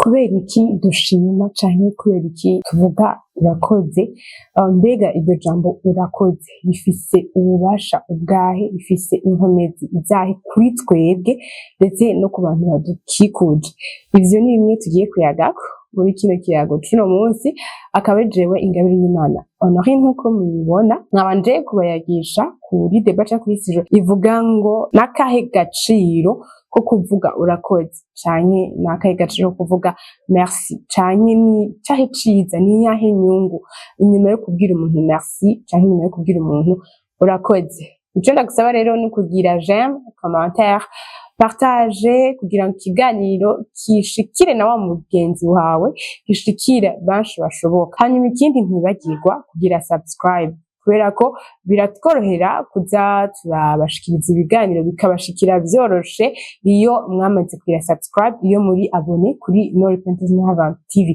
Kubera iki dushima canke kubera iki tuvuga "urakoze"? Mbega iryo jambo "urakoze" rifise ububasha ubwahe, rifise inkomezi izahe kuri twebwe ndetse no ku bantu badukikuje? Ivyo ni bimwe tugiye kuyagako muri kino kiyago c'uno munsi. Akaba ari jewe Ingabire y'Imana Honorine, nk'uko mubibona, nkaba nje kubayagisha kuri débat canke kuri sujet ivuga ngo: nakahe gaciro ko kuvuga "urakoze", canke nakahe gaciro ko kuvuga "merci", canke ni cahe ciza, ni iyahe nyungu inyuma yo kubwira umuntu "merci" canke inyuma yo kubwira umuntu "urakoze"? Ico ndagusaba rero ni ukugira j'aime, commentaire, partage, kugira ngo ikiganiro gishikire na wa mugenzi wawe, gishikire benshi bashoboka. Hanyuma ikindi, ntibagirwa kugira subscribe, kubera ko biratworohera kuza turabashikiriza ibiganiro, bikabashikira vyoroshe iyo mwamaze kugira subscribe, iyo muri abonné kuri No Repentance No Heaven TV.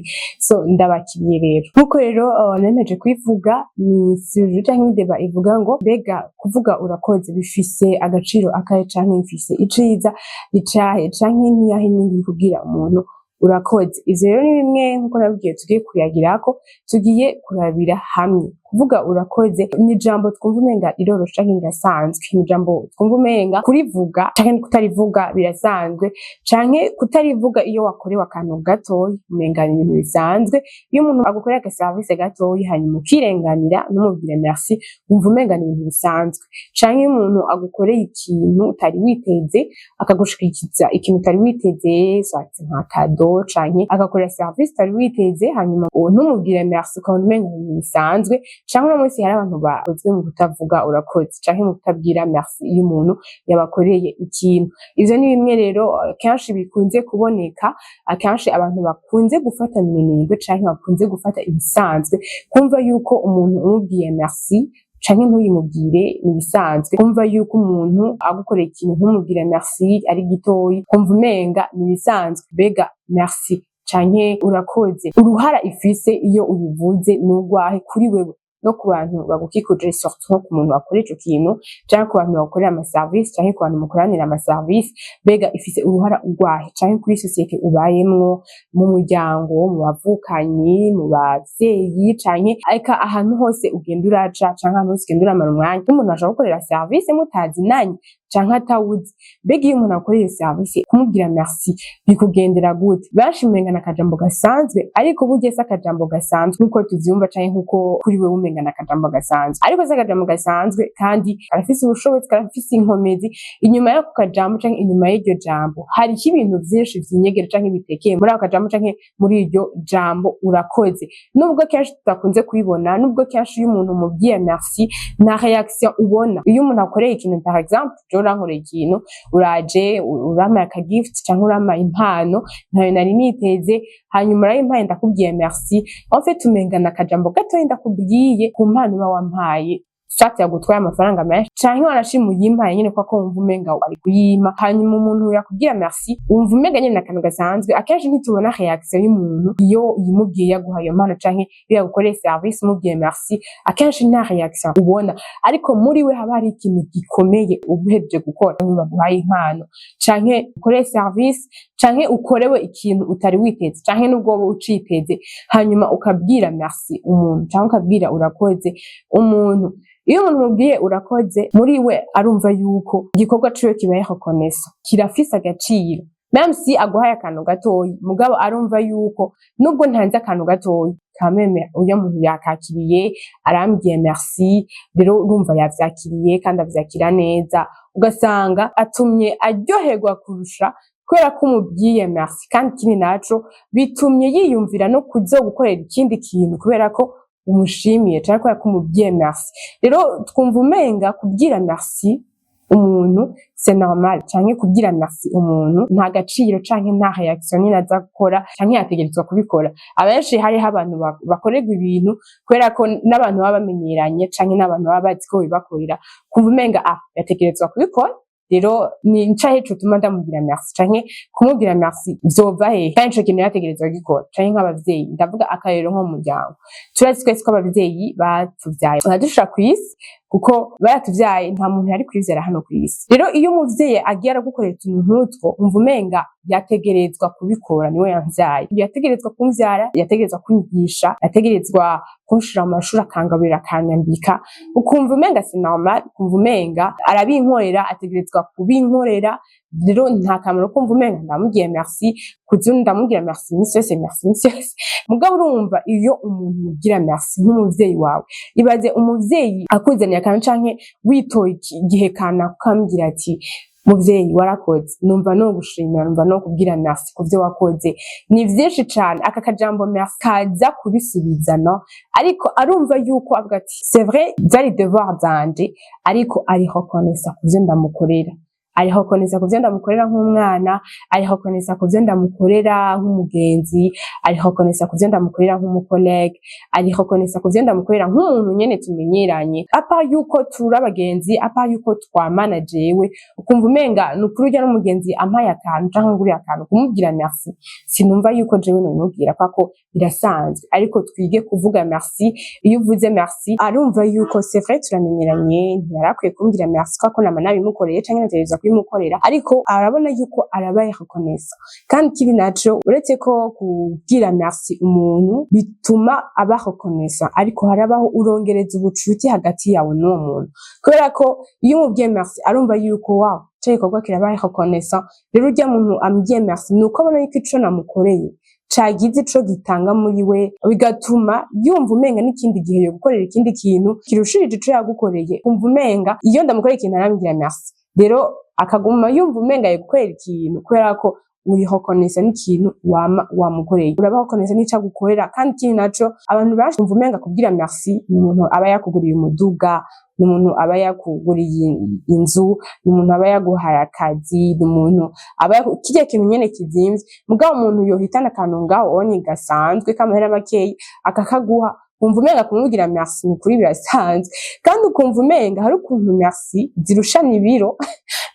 So ndabakiriye rero. Nkuko rero nemeje kubivuga, ni sujet canke débat ivuga ngo: mbega kuvuga "urakoze" bifise agaciro akahe, canke bifise iciza icahe, canke niyahe nyungu kubwira umuntu "urakoze"? Ivyo rero ni bimwe, nkuko nabibwiye, tugiye kuyagirako, tugiye kurabira hamwe. Kuvuga "urakoze" ni ijambo twumva umenga riroroshe canke rirasanzwe, ni ijambo twumva umenga kurivuga canke kutarivuga birasanzwe, canke kutarivuga iyo wakorewe akantu gatoyi umenga ni ibintu bisanzwe. Iyo umuntu agukoreye agaservice gatoyi hanyuma ukirenganira ntumubwire merci, wumva umenga ni ibintu bisanzwe. Canke iyo umuntu agukoreye ikintu utari witeze, akagushikiza ikintu utari witeze, soit nka cadeau canke agakorera service utari witeze, hanyuma uwo ntumubwire merci, ukabona umenga ni ibintu bisanzwe. Canke uno munsi hari abantu bakozwe mu kutavuga "urakoze" canke mu kutabwira merci iyo umuntu yabakoreye ikintu. Ivyo ni bimwe rero kenshi bikunze kuboneka, akenshi abantu bakunze gufata minenegwe canke bakunze gufata ibisanzwe, kumva yuko umuntu umubwiye merci canke ntuyimubwire ni ibisanzwe, kumva yuko umuntu agukoreye ikintu ntumubwire merci ari gitoyi, kumva umenga ni ibisanzwe. Mbega merci canke urakoze, uruhara ifise iyo uyivuze ni urwahe kuri wewe no ku bantu bagukikuje, surtout nko ku muntu wakora ico kintu, canke ku bantu bagukorera amaservice, canke ku bantu mukoranira amaservice? Mbega ifise uruhara urwahe, canke kuri société ubayemwo, mu muryango, mu bavukanyi, mu bavyeyi, canke eka ahantu hose ugenda uraca, canke ahantu hose ugenda uramara umwanya? Nk'umuntu ashobora gukorera service mutazinanye canke atawuzi, mbega iyo umuntu akoreye service kumubwira merci bikugendera gute? Benshi umenga n'akajambo gasanzwe, ariko burya si akajambo gasanzwe nkuko tuvyumva, canke nkuko kuri wewe umenga n'akajambo gasanzwe, ariko si akajambo gasanzwe kandi karafise ubushobozi, karafise inkomezi. Inyuma y'ako kajambo canke inyuma y'iryo jambo hariho ibintu vyinshi vyinyegera canke bitekeye muri ako kajambo canke muri iryo jambo "urakoze", nubwo kenshi tudakunze kubibona, nubwo kenshi iyo umuntu umubwiye merci nta réaction ubona. Iyo umuntu akoreye ikintu, par exemple jewe urankoreye ikintu, uraje urampaye aka gift canke urampaye impano ntayo nari niteze, hanyuma urayimpaye, ndakubwiye merci, en fait umenga n'akajambo gatoyi ndakubwiye ku mpano uba wampaye, soit yagutwaye amafaranga menshi canke wanashima uyimpaye nyene kwa ko wumva umenga ari kuyima. Hanyuma umuntu yakubwira merci, wumva umenga nyene n'akantu gasanzwe. Akenshi ntitubona réaction y'umuntu iyo uyimubwiye yaguhaye iyo mpano canke iyo yagukoreye service umubwiye merci. Akenshi nta réaction ubona, ariko muri we haba hari ikintu gikomeye uba uhejeje gukora. Iyo baguhaye impano canke ukoreye service canke ukorewe ikintu utari witeze, canke nubwo woba uciteze, hanyuma ukabwira merci umuntu canke ukabwira "urakoze" umuntu, iyo umuntu umubwiye "urakoze", muri we arumva yuko igikorwa ciwe kibaye reconnaissant, kirafise agaciro, même si aguhaye akantu gatoyi. Mugabo arumva yuko nubwo ntanze akantu gatoyi, quand même uyo muntu yakakiriye, arambwiye merci. Rero urumva yavyakiriye kandi avyakira neza, ugasanga atumye aryoherwa kurusha kubera ko umubwiye merci. Kandi ikindi naco, bitumye yiyumvira no kuzogukorera ikindi kintu kubera ko umushimiye canke kubera ko umubwiye merci. Rero twumva umenga kubwira merci umuntu c'est normal, canke kubwira merci umuntu nta gaciro canke nta réaction nyene aza gukora, canke yategerezwa kubikora. Abenshi hariho abantu bakorerwa ibintu kubera ko n'abantu baba bamenyeranye canke n'abantu baba bazi ko bibakorera, kumva umenga ah, yategerezwa kubikora, rero ni ncahe cotuma ndamubwira merci, canke kumubwira merci vyova hehe kandi ico kintu yategerezwa gukora? Canke nk'abavyeyi, ndavuga akarero nko mu muryango, turazi twese ko abavyeyi batuvyaye, baradushira kw'isi. Kuko baratuvyaye, nta muntu yari kwivyara hano kw'isi. Rero iyo umuvyeyi agiye aragukorera utuntu nk'utwo, umva umenga yategerezwa kubikora, niwe yamvyaye, yategerezwa kumvyara, yategerezwa kunyigisha, yategerezwa kunshira mu mashuri, akangaburira, akanyambika. Ukumva umenga c'est normal, ukumva umenga arabinkorera, ategerezwa kubinkorera. Rero nta kamaro kumva umenga ndamubwiye merci, kuza ndamubwira merci iminsi yose, merci iminsi yose. Mugabo urumva, iyo umuntu umubwira merci nk'umuvyeyi wawe, ibaze umuvyeyi akuzaniye akantu canke witoye igihe kanaka ukambwira ati: "Muvyeyi, warakoze, numva no gushimira, numva no kubwira merci kuvyo wakoze." Ni vyinshi cane aka kajambo merci kaza kubisubiza, no ariko arumva yuko avuga ati: "C'est vrai, vyari devoir zanje", ariko ari reconnaissant kuvyo ndamukorera, ari reconnaissant kuvyo ndamukorera nk'umwana, ari reconnaissant kuvyo ndamukorera nk'umugenzi, ari reconnaissant kuvyo ndamukorera nk'umu collègue, ari reconnaissant kuvyo ndamukorera nk'umuntu nyene tumenyeranye, à part yuko turi abagenzi, à part yuko twamana jewe. Ukumva umenga ni ukuri, urya n'umugenzi ampaye akantu canke nguriye akantu, kumubwira merci sinumva yuko jewe nobimubwira kwako birasanzwe. Ariko twige kuvuga merci. Iyo uvuze merci, arumva yuko c'est vrai, turamenyeranye, ntiyarakwiye kumbwira merci kwako nama nabimukoreye canke nategerezwa kubimukorera, ariko arabona yuko arabaye reconnaissant. Kandi ikindi naco, uretse ko kubwira merci umuntu bituma aba reconnaissant, ariko harabaho urongereza ubucuti hagati yawe n'uwo muntu, kubera ko iyo umubwiye merci, arumva yuko wow, ca gikorwa kirabaye reconnaissant. Rero urya muntu ambwiye merci, nuko abona yuko ico namukoreye cagize ico gitanga muri we, bigatuma yumva umenga n'ikindi gihe yo gukorera ikindi kintu kirushirije ico yagukoreye. Umva umenga iyo ndamukorera ikintu arambwira merci, rero akaguma yumva umenga yo gukorera ikintu, kubera ko uri reconnaissant n'ikintu wama wamukoreye, uraba reconnaissant n'ico agukorera. Kandi ikindi naco, abantu benshi bumva umenga kubwira merci ni umuntu aba yakuguriye umuduga, ni umuntu aba yakuguriye inzu, ni umuntu aba yaguhaye akazi, ni umuntu aba kirya kintu nyene kizimvye. Mugabo umuntu yohitana akantu ngaho onye gasanzwe k'amahera makeyi akakaguha, wumva umenga kumubwira merci ni kuri birasanzwe. Kandi ukumva umenga hari ukuntu merci zirushana ibiro,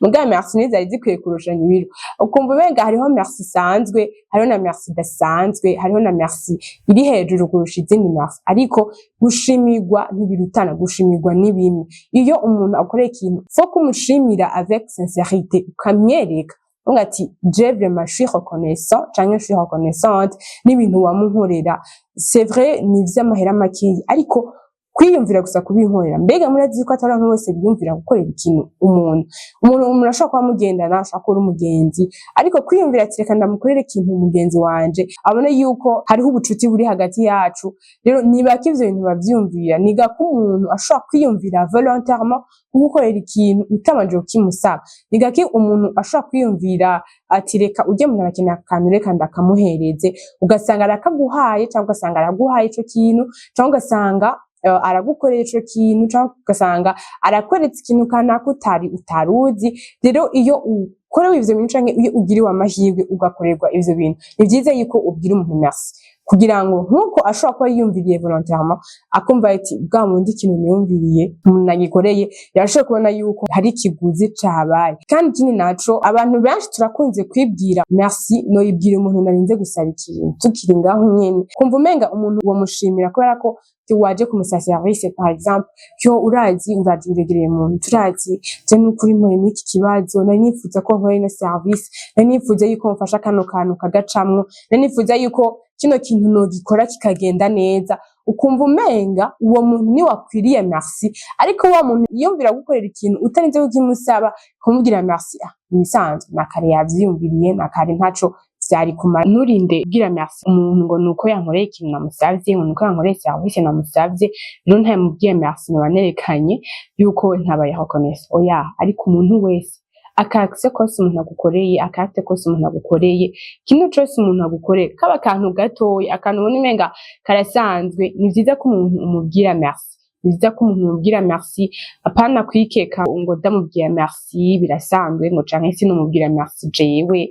mugabo merci ntizari zikwiye kurushanya ibiro. Ukumva umenga hariho merci isanzwe, hariho na merci idasanzwe, hariho na merci iri hejuru kurusha izindi merci. Ariko gushimirwa ntibirutana, gushimirwa ni bimwe. Iyo umuntu akoreye ikintu, faut kumushimira avec sincérité, ukamwereka uvuga ati: "Je vraiment je suis reconnaissant canke je suis reconnaissante n'ibintu wamunkorera." C'est vrai, ni ivy'amahera makeyi, ariko kwiyumvira gusa kubinkorera. Mbega murazi ko atari abantu bose biyumvira gukorera ikintu umuntu? Umuntu ashobora kuba mugendana, ashobora kuba uri umugenzi, ariko kwiyumvira ati: "Reka ndamukorere ikintu umugenzi wanje, abone yuko hariho ubucuti buri hagati yacu." Rero nibako ivyo bintu bavyiyumvira, niga ko umuntu ashobora kwiyumvira volontairement kugukorera ikintu utabanje kukimusaba. Ni gake umuntu ashobora kwiyumvira ati: "Reka ujye muntu arakeneye akantu, reka ndakamuhereze", ugasanga arakaguhaye, cyangwa ugasanga araguhaye ico kintu, cyangwa ugasanga aragukorera ico kintu, cyangwa ugasanga arakweretse ikintu kanaka utari utaruzi. Rero iyo ukorewe ivyo bintu canke iyo ugiriwe amahirwe ugakorerwa ivyo bintu, ni vyiza yuko ubwira umuntu merci, kugira ngo nkuko ashobora kuba yiyumviriye volontairement, akumva ati: "Bwa bundi ikintu niyumviriye umuntu nagikoreye, yarashoboye kubona yuko hari ikiguzi cabaye." Kandi ikindi naco, abantu benshi turakunze kwibwira merci noyibwira umuntu narinze gusaba ikintu. Tukiri ngaho nyene, kumva umenga umuntu womushimira kubera ko waje kumusaba service, par exemple: "Yo, urazi, uraje uregereye umuntu, turazi, je nukuri mpuye n'iki kibazo, nari nifuza ko nkora ino service, nari nifuza yuko mfasha kano kantu kagacamwo, nari nifuza yuko kino kintu nogikora kikagenda neza." Ukumva umenga uwo muntu niwe akwiriye merci. Ariko wa muntu yiyumvira gukorera ikintu utarinze kukimusaba, kumubwira merci, ah, ibisanzwe, nakare yavyiyumviriye, nakare ntaco vyari kumara. Nturinde kubwira merci umuntu ngo nuko yankoreye ikintu namusavye, ngo nuko yankoreye service namusavye. Rero ntayamubwiye merci, noba nerekanye yuko ntabaye reconnaissant. Oya, ariko umuntu wese, aka action kose umuntu agukoreye, aka acte kose umuntu agukoreye, ikintu cose umuntu agukoreye, kaba akantu gatoya, akantu ubona umenga karasanzwe, ni vyiza ko umuntu umubwira merci. Ni vyiza ko umuntu umubwira merci, apana kwikeka ngo ndamubwira merci birasanzwe, ngo canke sinumubwira merci jewe,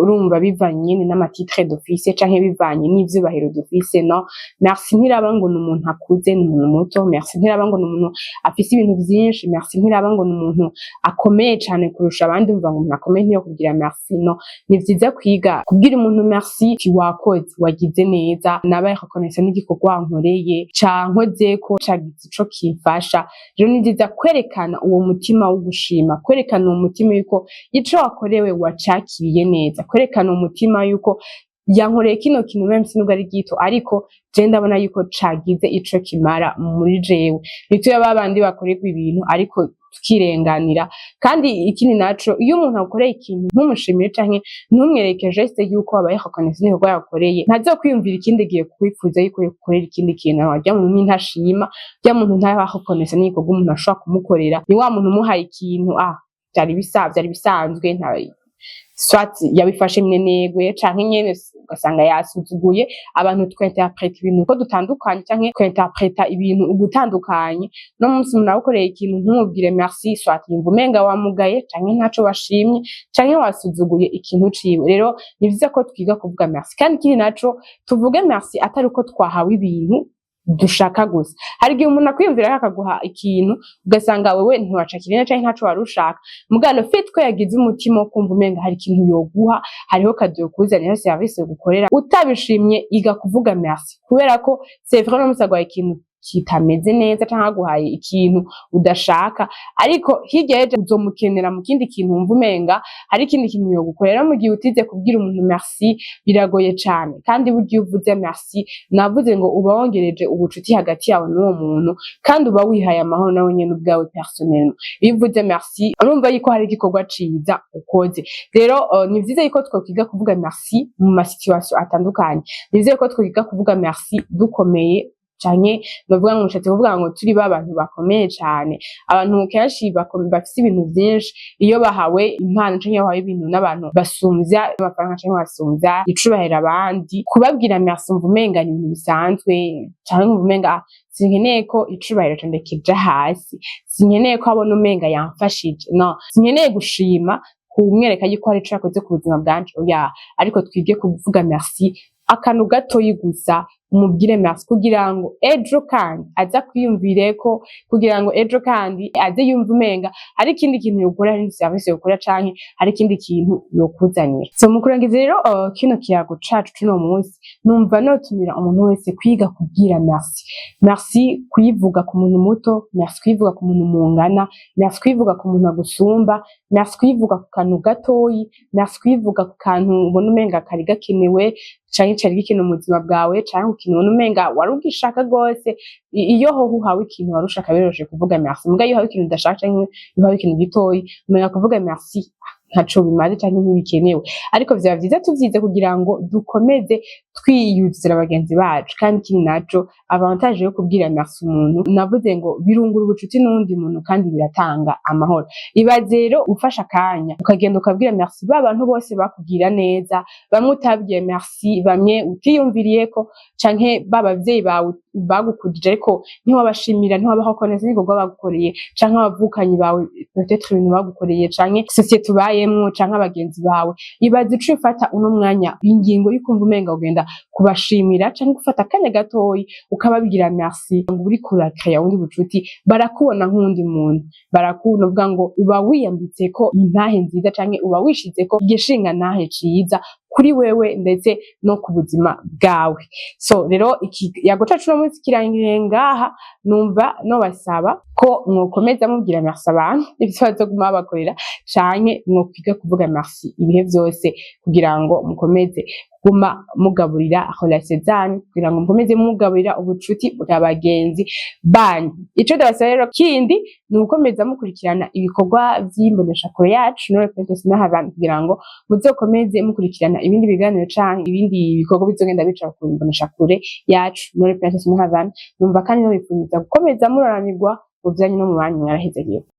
urumva bivanye nyene n'ama titre dufise canke bivanye n'ivyubahiro dufise. No, merci ntiraba ngo ni umuntu akuze, ni umuntu muto. Merci ntiraba ngo ni umuntu afise ibintu vyinshi. Merci ntiraba ngo ni umuntu akomeye cane kurusha abandi. Umva ngo umuntu akomeye ntiyo kubwira merci. No, ni vyiza kwiga kubwira umuntu merci: "Wakoze, wagize neza, nabaye reconnaissant n'igikorwa wankoreye, cankozeko cagize." ico kimfasha. Rero ni vyiza kwerekana uwo mutima wo gushima, kwerekana uwo mutima yuko ico wakorewe wacakiriye neza, kwerekana umutima yuko yankoreye kino kintu, même si nubwo ari gito, ariko je ndabona yuko cagize ico kimara muri jewe. Ntitube babandi bakorerwa ibintu ariko tukirenganira. Kandi ikindi naco, iyo umuntu agukoreye ikintu ntumushimire canke ntumwereke geste yuko wabaye reconnaissant n'igikorwa yagukoreye, ntazokwiyumvira ikindi gihe kwifuza yuko yogukorera ikindi kintu. Warya muntu ntashima, urya muntu ntaba reconnaissant n'igikorwa umuntu ashobora kumukorera. Ni wa muntu umuhaye ikintu, ah, vyari bisanzwe, nta soit yabifashe minenegwe, canke nyene ugasanga yasuzuguye. Abantu twinterpreta ibintu uko dutandukanye, canke twinterpreta ibintu ugutandukanye. No munsi umuntu agukoreye ikintu ntumubwire merci, soit yumva umenga wamugaye, canke ntaco washimye, canke wasuzuguye ikintu ciwe. Rero ni vyiza ko twiga kuvuga merci. Kandi ikindi naco, tuvuge merci atari uko twahawe ibintu dushaka gusa. Hari igihe umuntu akwiyumvira akaguha ikintu, ugasanga wewe ntiwacakiriye canke ntaco wari ushaka, mugabo le fait ko yagize umutima wo kumva umenga hari ikintu yoguha, hariho cadeau yokuzanira, service yogukorera, utabishimye, iga kuvuga merci. Kubera ko c'est vrai, no musi aguhaye ikintu kitameze neza canke aguhaye ikintu udashaka, ariko hirya y'ejo uzomukenera mu kindi kintu, wumva umenga hari ikindi kintu yogukorera. Mu gihe utize kubwira umuntu merci, biragoye cane. Kandi burya iyo uvuze merci, navuze ngo uba wongereje ubucuti hagati yawe n'uwo muntu, kandi uba wihaye amahoro nawe nyene ubwawe personnellement. Iyo uvuze merci, urumva yuko hari igikorwa ciza ukoze. Rero ni vyiza yuko twokwiga kuvuga merci mu ma situation atandukanye. Ni vyiza yuko twokwiga kuvuga merci dukomeye, canke novuga ngo nshatse kuvuga ngo turi ba bantu bakomeye cane. Abantu kenshi bafise ibintu vyinshi, iyo bahawe impano canke iyo bahawe ibintu n'abantu basumvya amafaranga canke basumvya icubahiro abandi, kubabwira merci umva umenga ni ibintu bisanzwe, canke nkumva umenga ah, sinkeneye ko icubahiro canje kija hasi, sinkeneye ko abona umenga yamfashije, no sinkeneye gushima kumwereka yuko hari ico yakoze ku buzima bwanje, oya. Ariko twige kuvuga merci, akantu gatoyi gusa umubwire merci, kugira ngo ejo kandi aza kwiyumvireko, kugira ngo ejo kandi aze yumva umenga hari ikindi kintu yokora, hari service yokora, canke hari ikindi kintu yokuzanira. So mu kurangiza rero kino kiyago cacu cuno munsi, numva notumira umuntu wese kwiga kubwira merci. Merci kuyivuga ku muntu muto, merci kuyivuga ku muntu mungana, merci kuyivuga ku muntu agusumba, merci kuyivuga ku kantu gatoyi, merci kuyivuga ku kantu ubona umenga kari gakenewe canke cari gikenewe mu buzima bwawe, canke ku kintu ubona umenga wari ugishaka gose. Iyo hoho uhawe ikintu wari ushaka, biroroshe kuvuga merci. Muga iyo uhawe ikintu udashaka, canke iyo uhawe ikintu gitoyi, umenga kuvuga merci ntaco bimaze canke ntibikenewe. Ariko vyaba vyiza tuvyize kugira ngo dukomeze twiyuzura bagenzi bacu. Kandi ikindi naco, avantage yo kubwira merci umuntu, navuze ngo birungura ubucuti n'uwundi muntu kandi biratanga amahoro. Ibaze rero ufashe akanya ukagenda ukabwira merci ba bantu bose bakubwira neza, bamwe utabwiye merci, bamwe utiyumviriyeko, canke ba bavyeyi bawe bagukujije ariko ntiwabashimira, ntiwabaha neza n'ibikorwa bagukoreye, canke abavukanyi bawe, peut-être ibintu bagukoreye, canke société ubayemwo, canke abagenzi bawe. Ibaze uciye ufata uno mwanya ingingo y'ukumva umenga ugenda kubashimira, canke gufata akanya gatoyi ukababwira merci, ngo uriko urakreya ubundi bucuti, barakubona nk'uwundi muntu, barakubona, uvuga ngo uba wiyambitse ko intahe nziza, canke uba wishizeko igishinga ntahe ciza kuri wewe ndetse no ku buzima bwawe. So rero ikiyago cacu uno munsi kirangiriye ngaha. Numva nobasaba ko mwokomeza mubwira merci abantu ivyo bazoguma babakorera, canke mwokwiga kuvuga merci ibihe vyose, kugira ngo mukomeze kuguma mugaburira relation zanyu, kugira ngo mukomeze mugaburira ubucuti bwa bagenzi banyu. Ico ndabasaba rero kindi ni ugukomeza mukurikirana ibikorwa vy'imboneshakure yacu Nore Princess n'abantu, kugira ngo muzokomeze mukurikirana ibindi biganiro canke ibindi bikorwa bizogenda bica ku mboneshakure yacu Nore Princess n'abantu. Numva kandi nobipfuza gukomeza muroranirwa mu vyanyu no mu banyu. Mwarahezagiwe.